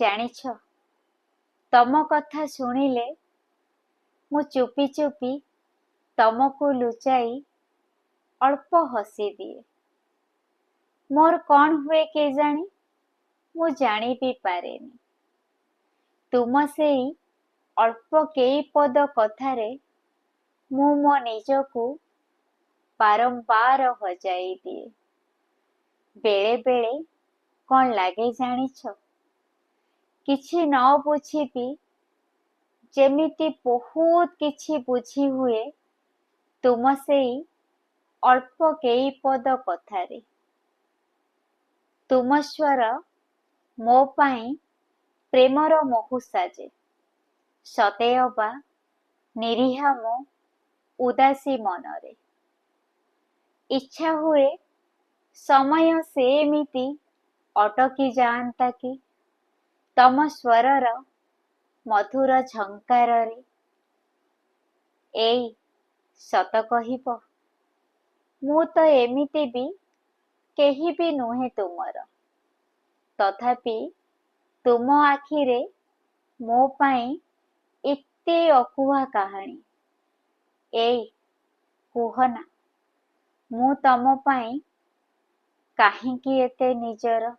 ଜାଣିଛ, ତମ କଥା ଶୁଣିଲେ ମୁଁ ଚୁପି ଚୁପି ତମକୁ ଲୁଚାଇ ଅଳ୍ପ ହସିଦିଏ। ମୋର କ'ଣ ହୁଏ କେଜାଣି, ମୁଁ ଜାଣି ବି ପାରେନି। ତୁମ ସେଇ ଅଳ୍ପ କେଇ ପଦ କଥାରେ ମୁଁ ମୋ ନିଜକୁ ବାରମ୍ବାର ହଜାଇ ଦିଏ। ବେଳେ ବେଳେ କ'ଣ ଲାଗେ ଜାଣିଛ, କିଛି ନ ବୁଝି ବି ଯେମିତି ବହୁତ କିଛି ବୁଝି ହୁଏ ତୁମ ସେଇ ଅଳ୍ପ କେଇ ପଦ କଥାରେ। ତୁମ ସ୍ୱର ମୋ ପାଇଁ ପ୍ରେମର ମହୁ ସାଜେ, ସତେ ଅବା ନିରୀହା ମୋ ଉଦାସୀ ମନରେ। ଇଚ୍ଛା ହୁଏ ସମୟ ସେମିତି ଅଟକି ଯାଆନ୍ତା କି ତମ ସ୍ୱରର ମଧୁର ଝଙ୍କାରରେ। ଏଇ, ସତ କହିବ, ମୁଁ ତ ଏମିତି ବି କେହି ବି ନୁହେଁ ତୁମର, ତଥାପି ତୁମ ଆଖିରେ ମୋ ପାଇଁ ଏତେ ଅକୁହା କାହାଣୀ। ଏଇ, କୁହନା, ମୁଁ ତମ ପାଇଁ କାହିଁକି ଏତେ ନିଜର?